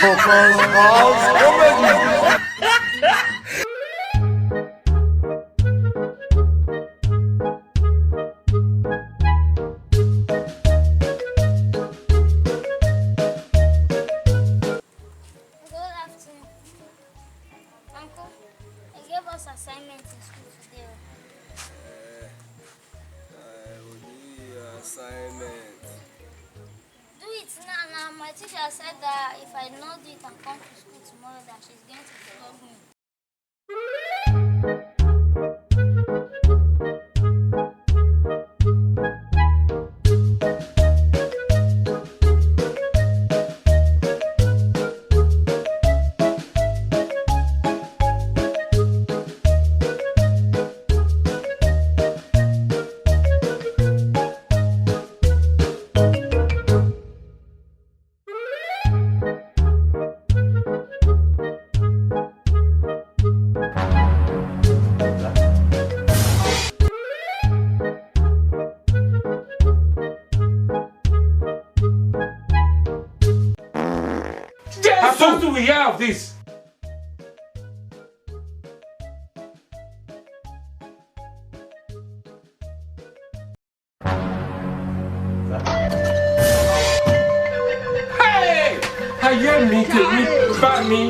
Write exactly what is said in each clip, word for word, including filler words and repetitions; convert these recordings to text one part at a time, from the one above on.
Focus House Comedy. Good afternoon. Uncle, they gave us assignment in school today. Uh, only assignment. Do it now, now. My teacher said that if I not do it and come to school tomorrow, that she's going to flog me. How soon do we hear of this? Hey! Ayé mi, tèmi bá mi.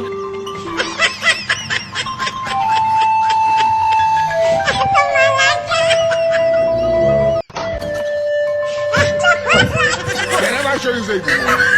They never show you say